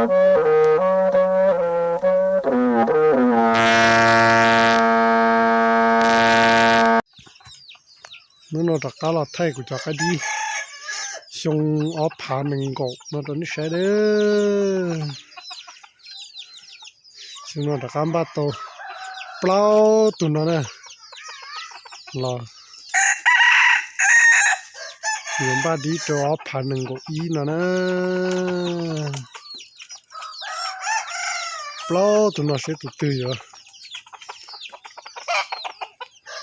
Hnub no rov qab los thaij kuv cov qaib dib xyoo ob phav nees nkaum no rau nej saib dab. Xyoo no rov qab npaj tau plaub tug no na, los yuav npaj dib rau ob phav nees nkaum ib no na. Plaub tug no seb tus twg yuav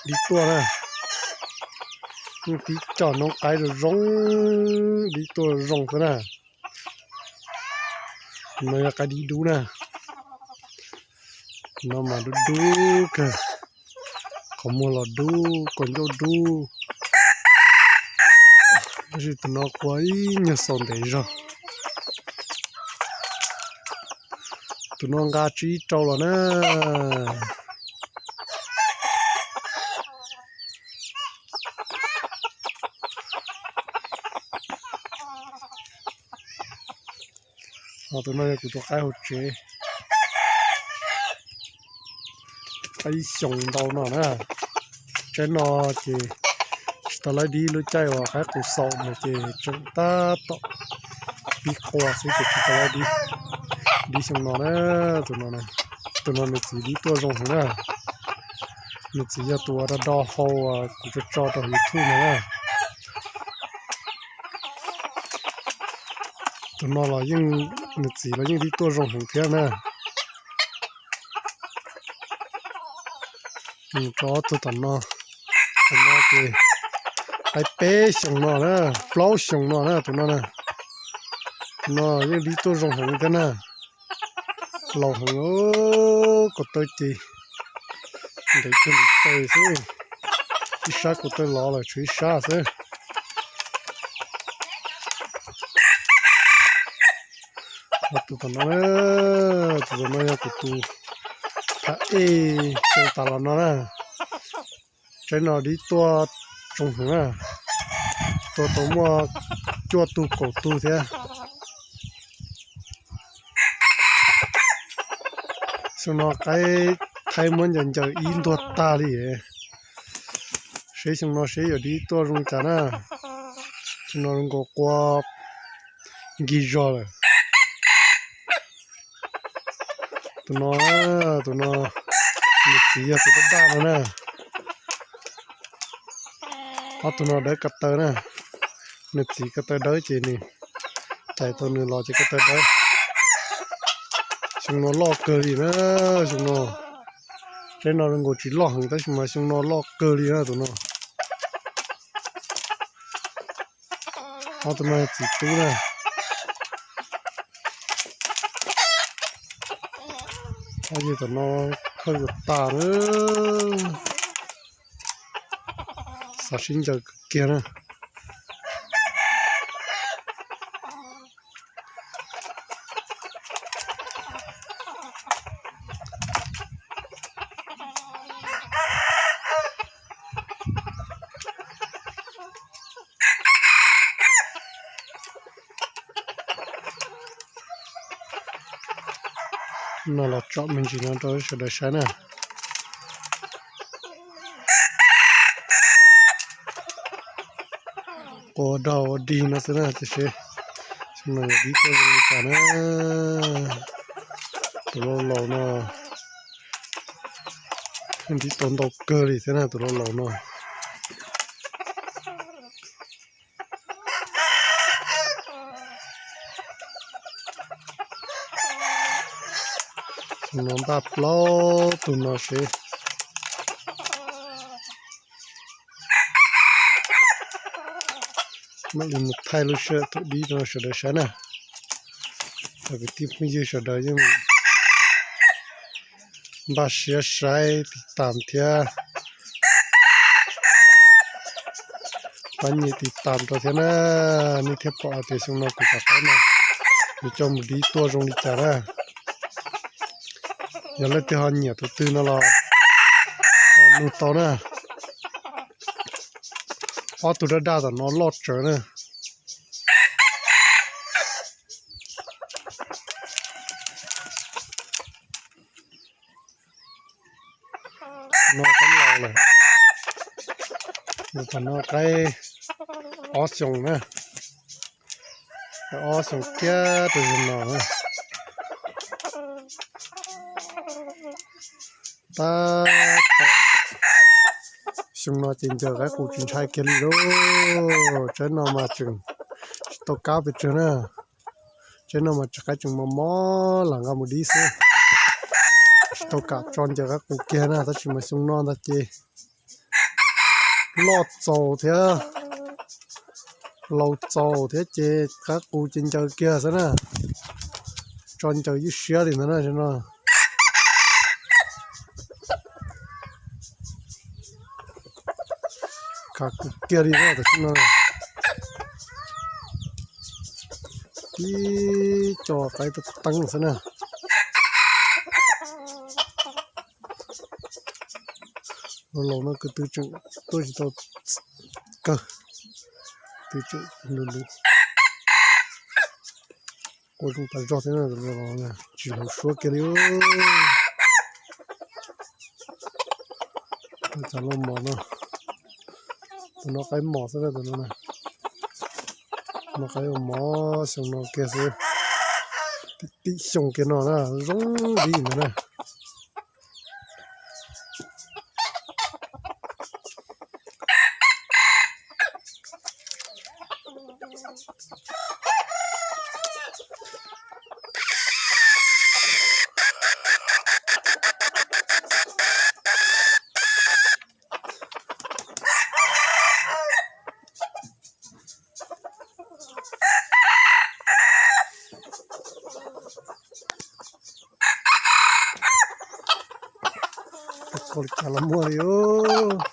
dib tuaj na. Yeej tib coj noob qaib zoo zoo, dib tuaj zoo xwb na. No yog qaib dib dub na. No mas dub dub kawg, qhov muag los dub, kaus ncauj dub. Tab sis tus no qua ib nyuag xaus ntev zog. Tus no nqa tsib rau los na. Tus no yog kuv tus qaib hauv tsev, qaib ib xyoos ntau no na. Tsaib no ces tsis tau laib dib, lub caij uas qaib qus xaum no ces tseem tab tom pib qua xwb ces tsis tau laib dib. Dib xyoo no na, tus no, tus no nws txiv dib tuaj zoo heev na. Nws txiv yog tus uas do do hau kuv tso tso rau YouTube no na. Tus no los yeej, nws txiv los yeej dib tuaj zoo heev thiab na. Tso ob tug tom no, tom no ces qaib peb xyoos no na, plaub xyoos no na tus no na. Tus no yeej dib tuaj zoo heev thiab na. Laus heev, ko taw ces ntev cuag ntiv taw xwb. Ib sab ko taw lov lawm tshuav ib sab xwb. Tus tom no, tus tom no yog kuv tus pham ej xyoo tas los no na. Tsaib no dib tuaj zoo heev na, tuaj tau muaj cuaj tug kaum tug thiab. Xyoo no qaib thaib muab ncaws ncaws ib ntuag tag li. Seb xyoo no seb yuav dib tuaj zoo cas na. Xyoo no zoo nkaus qua nkig zog lawm. Tus no, tus no, nws txiv yog tus daj daj no na. Ob tug no dawb ko taw na. Nws txiv ko taw dawb ces nws, cais tau nws los ces ko taw dawb. Xyoo no loj kawg li na, xyoo no. Tsaib no zoo nkaus tsis loj heev tab sis mas xyoo no loj kawg li na tus no. Ob tug no txiv tub na. Ob yawg tom no khawb yuav tas na. Xav sib ncaws kawg kiag na. No los tsom me ntsis no rau sawv daws saib na. Qua dog ua dig no xwb na, tiam sis xyoo no yog dib tuaj zoo li cas na. Tus laus laus no dib tuaj ntau kawg li thiab na, tus laus laus no. Xyoo no npaj plaub tug no seb. Mam li mus thaij lub sij hawm thaum dib rau sawv daws saib na. Cov kwv tij phooj ywg sawv daws yeej npaj siab saib tiv tam thiab pab nyem tiv tam rau thiab na, nej thiaj pom hais tias xyoo no kuv cov qaib no yuav coj mus dib tuaj zoo li cas na. Yog leej twg ho nyiam tus twg no los ho nug tau na. Ob tug daj daj tom no loj tsawv na. No qaib laus lawm, tam no qaib ob xyoos na, ob xyoos kiag rau zaum no. Tab tom xyoo no ces ncaws qaib qus tsis ntshai kiag li lauj. Tsaib no mas tseem tsis tau kab pes tsawg na. Tsaib no mas tseem qaib tseem mos mos lam nqa mus dib xwb. Tsis tau kam tso ncaws qaib qus kiag na, tab sis mas xyoo no ntag ces loj txaus thiab, laus txaus thiab ces qaib qus ces ncaws kiag xwb na. Tso ncaws ywj siab li ntag na no. Khav kiag li na tam sim no. Tib co qaib teeb xwb na. Laus no kwv tw tseem tuaj tsis tau kawg, twb tseem lus lus. Ua zoo tas zog thiab na, tsis hlub suab kiag li. Cov loj mos no, tus no qaib mos xwb na, tus no, no qaib ua mos xyoo no kiag xwb. Tib xyoos kiag no na zoo li ntawd na. Koj li cas los muaj li os.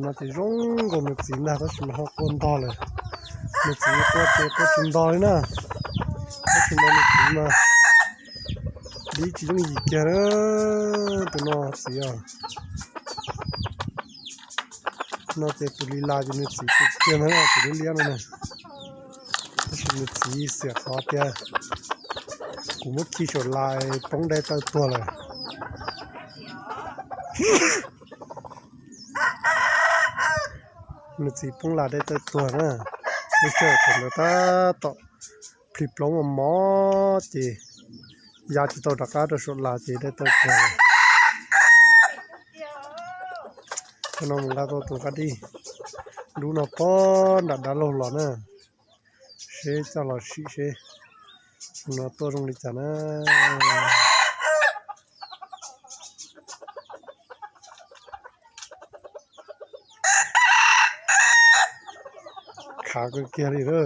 No ces zoo nkaus nws txiv ntag, tab sis mas ho qua ntog lawm. Nws txiv qua ces qua tsis ntog li na. Tab sis mas nws txiv mas dib tsis yooj yim kiag na. Tus no txiv os. No ces tus li las ces nws txiv tsis kiag na, tus liab liab no na. Tab sis nws txiv xiam qhov tias kuv muab khi saum lais poob dai taw tuag lawm. Nws txiv poob lais dai taw tuag na. Lub sij hawm thaum ntawd tab tom plhis plaub mos mos ces ya tsis tau rov qab rau saum lais ces dai taw tuag lawm. Cov no mus nqa tau tus qab dib. Lub no pog nram dab laug los na. Seb coj los sim seb no tuaj zoo li cas na. Khav kawg kiag li lawm.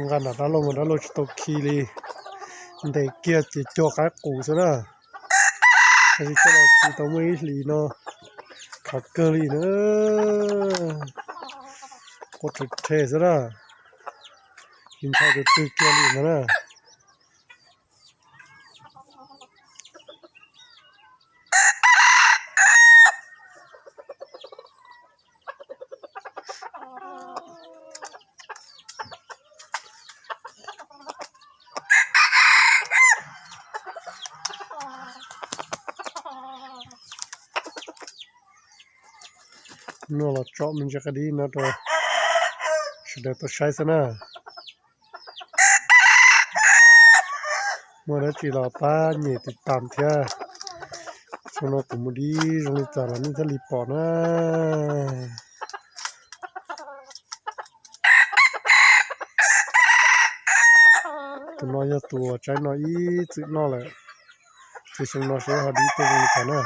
Nqa nram dab laug mas dab laug tsis tau khi li. Ntes kiag ces cuag qaib qus xwb na. Tab sis coj los khi tau muaj ib hlis no khav kawg li na. Quaj rhe rhe xwb na. Tsis ntshai tus twg kiag li ntag na. No los tsom me ntsis qab dib no rau sawv daws tau saib xwb na. Muaj dab tsi los pab nyem tiv tam thiab. Xyoo no kuv mus dib zoo li cas los nej thiaj li pom na. Tus no yog tus uas tsaib no ib txwm noj lawm. Ces xyoo no seb ho dib tuaj zoo li cas na.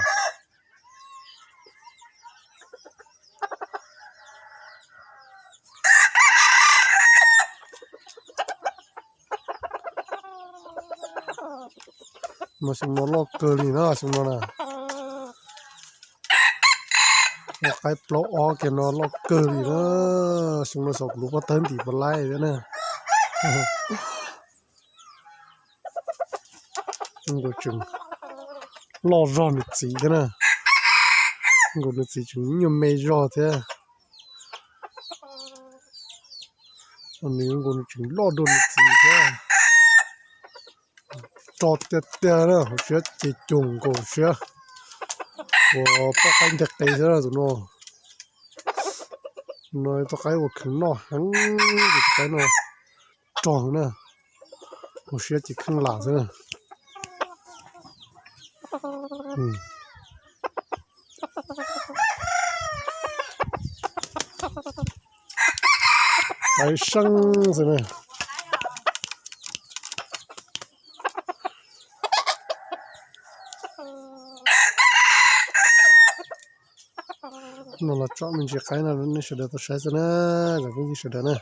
Mas xyoo no loj kawg li na, xyoo no na. Ua qaib plaub ob kiag no loj kawg li na. Xyoo no xyov kuv lub pob tawb ntim puas laib thiab na. Nkaus tseem loj zog nws txiv thiab na. Nkaus nws txiv tseem nyuaj me zog thiab. Nws nkaus nws tseem loj dua nws txiv thiab. Rog tiag tiag na, hauv siab ces cuag nkaus siab uas poj qaib nteg qe xwb tus no. No toj qaib uas kheev noj heev, tus qaib no rog na, hauv siab ces kheej lam xwb na. Qaib seeb xwb na. No los tsom me ntsis qaib no nej sawv daws tau saib xwb na, cov phooj ywg sawv daws na.